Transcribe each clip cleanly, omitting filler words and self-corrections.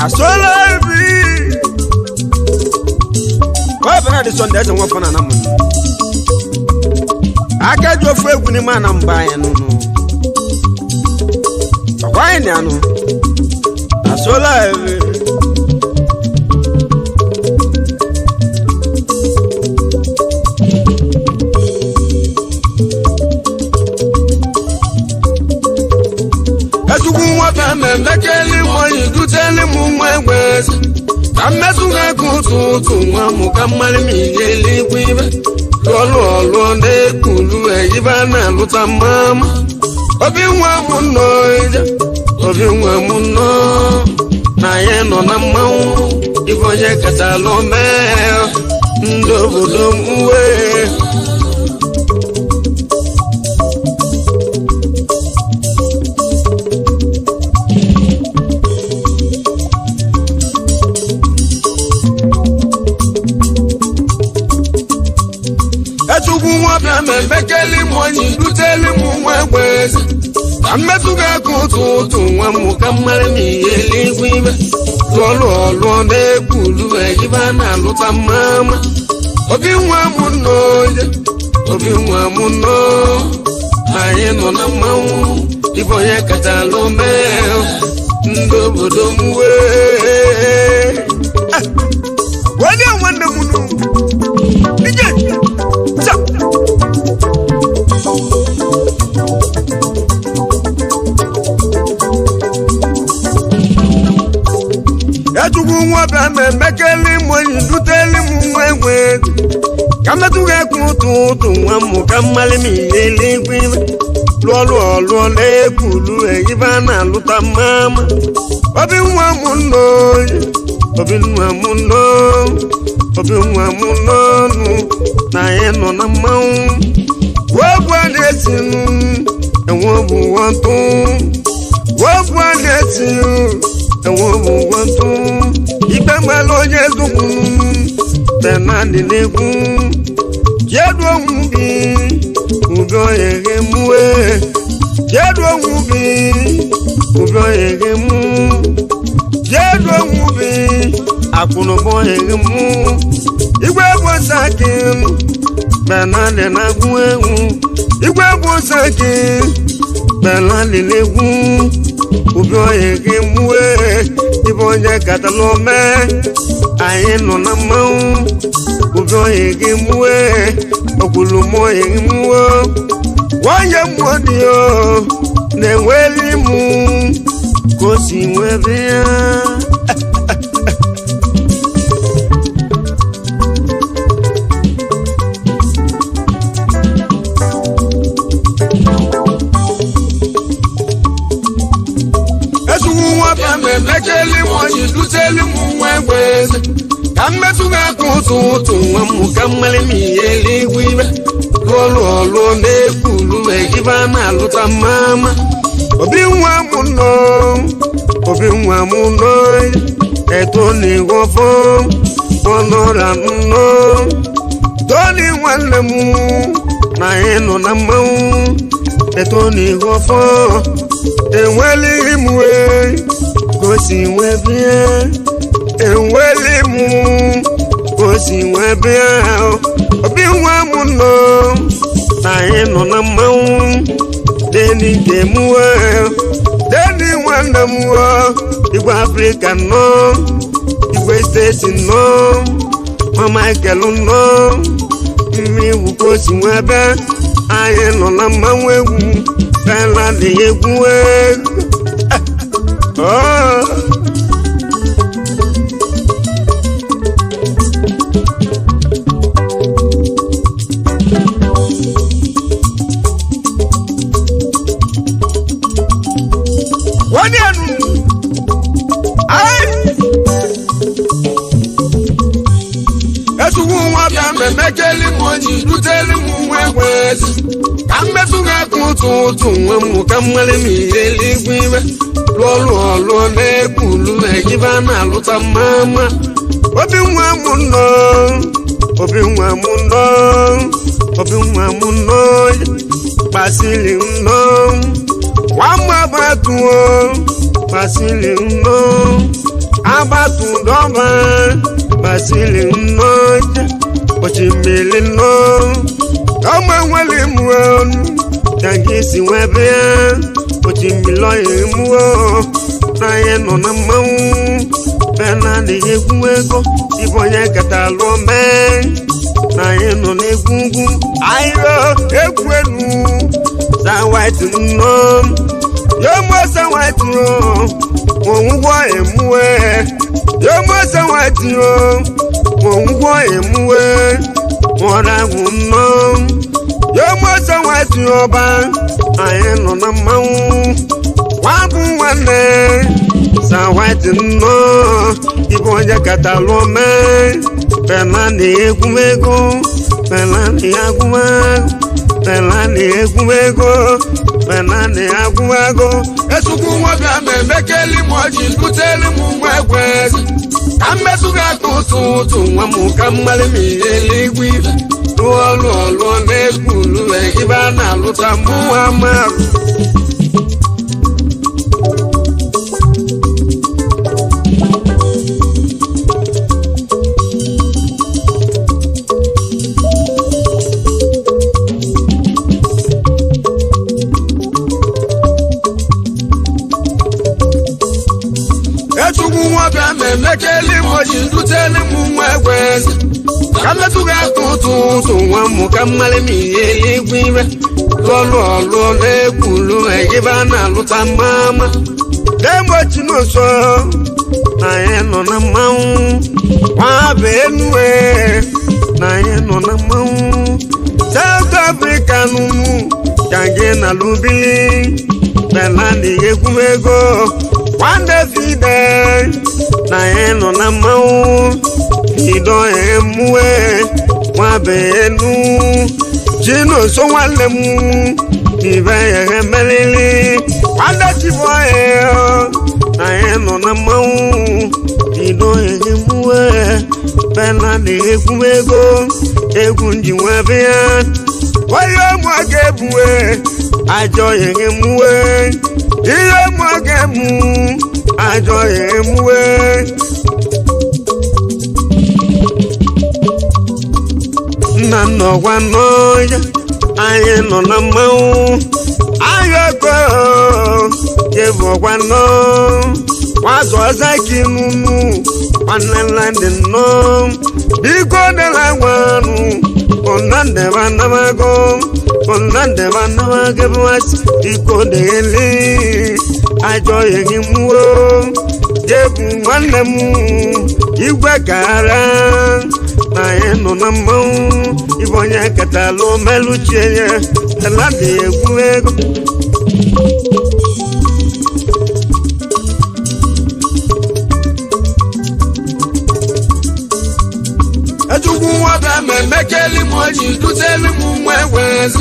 Na sola bi. Wọ́n bẹ̀rẹ̀ di Sunday ẹsẹ̀ wọ́n fọ́nà náà mọ̀. Akájú ofu egwu ni máa na mba yẹn nù. Ọ̀kwá yẹn ni ànú. Na sola bi. Ezugwu nwata na-emekeli nwanyị duteli m nwa egbe eze ka mmetụ ga-ekwu ụtụ ụtụ nwa mụ ka mmalị m ihe eluigwe ibe lụọlụ ọlụọ na-ekwulu eyibe a na-alụta mmama obi nwa m nọ ije obi nwa m nọ na ya nọ na mmanwụ ibe onye kacha lụ mee ndị obodo m wee. Echukwu nwabịa ma emekeli m onye duteli m nwa egbe eze ka mmetụ ga-eke ụtụ ụtụ nwa m ka mmarị m ihe eluigwe ibe lụọlụ ọlụọ na-ekwulu eyibe a na-alụta mmama obi nwa m nọ onye obi nwa m nọ anyị nọ na mmanwụ ibe onye kacha alụ mee ndị obodo m wee. Wọ́n ní àwọn ẹnẹ̀mú nù. Níjẹ̀ sá. Echukwu nwabịa ma emekeli m onye duteli m nwa egwe ka mmetụ ga-ekwu ụtụ ụtụ nwa m ka mmalị m ihe eluigwe ibe lụọlụ ọlụọ na-ekwulu eyibe a na-alụta mmama obi nwa m nọ obi nwa m nọ obi nwa m nọ nụ na anyị nọ na mmanwụ wegwu a na-esi nụ enwe bụ nwatụ wegwu a na-esi nụ enwe bụ nwatụ ikpe mmalụ onye zugwu benadị n'egwu jedu onwu bi ubi oyeghe mue jedu onwu bi ubi oyeghe mụ jedu onwu bi akụnụba oyeghe mụ igwe bụ saki benadị na-agwụ egwu igwe bụ saki benadị n'egwu ubi oyeghe mue ibe onye katala ome anyị nọ na mmanwụ ubi oyeghe mue okwulumoye mụọ nwanyị mmụọ dị o na-enweli mụ ka o si nwebe ya. Ezugwu nwata ma emekeli m onye duteli m nwa egbe eze ka mmetụ ga-akụ ụtụ ụtụ nwa m ka mmalị m ihe eluigwe ibe lụọlụ ọlụọ na-ekwulu ejibe a na-alụta mmama obi nwa m nọ obi nwa m nọ eto na-eghọfọ ọnụra m nọ toni nwanne m na anyị nọ na mmanwụ eto na-eghọfọ enwelighị m wee ka o si nwee bịa enweli m ka o si nwee bịa obi nwa m nọ na anyị nọ na mmanwụ deni nke m wee deni nwanne m wee igwe afrịka nọ igwe steeti nọ mama ekelu nọ mmiri iwu ka o si nwee bịa anyị nọ na mmanwụ egwu bela dị egwu egwu. Oh. Wọ́n ní ẹnu. Ayé. Ezugwu nwata ma emekeli m onye duteli m nwa egbe eze ka mmetụ ga-akụ ụtụ ụtụ nwa m ka mmalị m ihe eluigwe ibe lụọlụ ọlụọ na-ekwulu ejibe a na-alụta mmama obi nwa m nọ obi nwa m nọ obi nwa m nọ kpasili m nọ nwa m agbatuo kpasili m nọ ọba basili nnọọ osimiri nnọọ ọmọ nwere mụ ọnụ ka gị si nwee bịa osimiri ọya mụọ na anyị nọ na mmanwụ bena adịghị egwu ego ịbụ onye kata lụọ mee na anyị nọ n'egwu ugwu ahịrịọ egwu elu sawaiti nnọọ yomo sawaiti òǹwọ́ èmúwẹ́ yomo sawaiti òǹwọ́ èmúwẹ́ mọ̀ràgùn nnọọ yomo sawaiti ọba anyị nọ na mmanwụ nwabụ nwanne sawaiti nnọọ ịbụ onye kata lụọ mee pela na egwumego pela na agwụmagụ pela na egwumego pela na agwụmagụ. Esukwu nwabịa ma emekeli m ọjị kuteli m nwa egwe eze ka mmetụ gị aka ụtụ ụtụ nwa m ka mmalị m ihe eluigwe ife lụọ lụọ lụọ na-egwu ulule ibe a na-alụta mụnwa marụ. Echukwu nwabịa ma emekeli m ọjị duteli m nwa egwe eze ka mmetụ gị aka ụtụ ụtụ nwa m ka mmalị m ihe eluigwe iwe lụọ lụọ lụọ na-egwu ulule ibe a na-alụta mama demgbochi n'ụsọ na anyị nọ na mmanwụ nwabụ enue na anyị nọ na mmanwụ South Africa nụnụ ka gị na lubili bela na egwumego nwanne fide na anyị nọ na mmanwụ ido emue nwabụ enu chinoso nwanne m ibe ya emelili nwanne chiboye na anyị nọ na mmanwụ ido emue bela na egwumego egwu nji nwa bịa onye ụmụ ga-ebue ajọ ya emue ihe ụmụ ga-emu ajọ ya emue. Nna nna ọgwa n'ọya anyị nọ na mmanwụ ayọkọ ebu ọgwa nọ nwazụ ọzọ ka inunu nwanne nna dị nnọọ biko dela gwanụ ọ̀nàdẹ̀bánámágó ọ̀nàdẹ̀bánámágébúwásí biko dèlé ajọ yẹn mú o jébù nwanne m igwe gara na anyị nọ na mmanwụ ịbụ onye ketala omeluchie ya elada egwu ego. Echukwu nwabịa ma emekeli m ọjị duteli m nwa egwe eze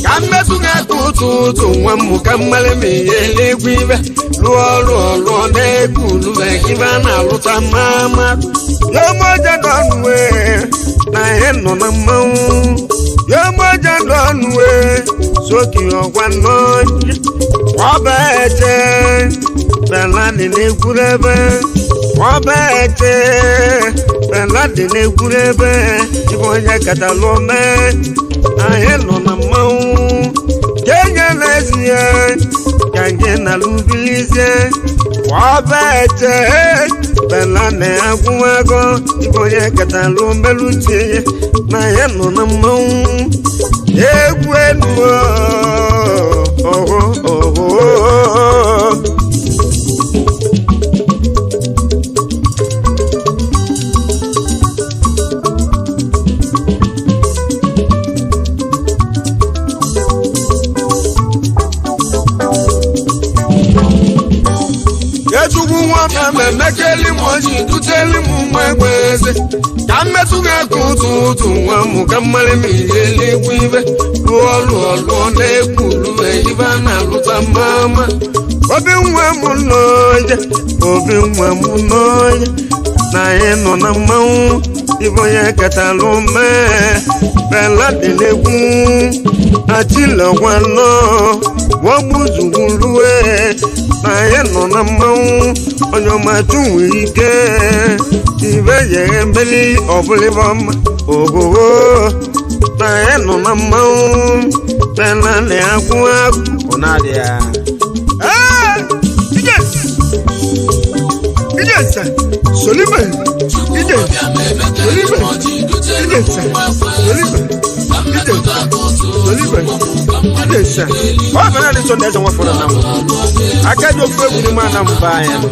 ka mmetụ gị aka ụtụ ụtụ nwa m ka mmalị m ihe eluigwe ibe lụọ lụọ lụọ na-egwu ulule ibe a na-alụta mama yomoja dọnue na anyị nọ na mmanwụ yomoja dọnue soki ọgwa n'ọnya ọba eche belani na-egwurebe ọba eche belani na-egwurebe ịbụ onye katalụ mee anyị nọ na mmanwụ kenye n'ezie ka gị na lubilizie ọba eche belani agwụmago ịbụ onye katalụ melutie ya na ya nọ na mmanwụ egwu elu oho oho. Echukwu nwabịa ma emekeli m ọjị duteli m nwa egwe eze ka mmetụ gị aka ụtụ ụtụ nwa m ka mmalị m ihe eluigwe ibe lụọ lụọ lụọ na-egwu ulule ibe a na-alụta mama. Obi nwa m n'ọya obi nwa m n'ọya na anyị nọ na mmanwụ ịbụ onye katalụ mee bela dị n'egwu achilọgwa nọ wọgbuzugwurue Na ya nọ na mmanwụ onye ọma chunwe ike ibe yeghe mbeli ọbụlịba ọma ogogo na ya nọ na mmanwụ na naanị akwụ akwụ. Ọ na-adị ya. Ije ije solibe ije solibe ije solibe ije solibe ije. Ọ bụ naanị Sunday eze nwafọrọ na mbụ. Aka ji ofu egwu n'ime ana mba anyị.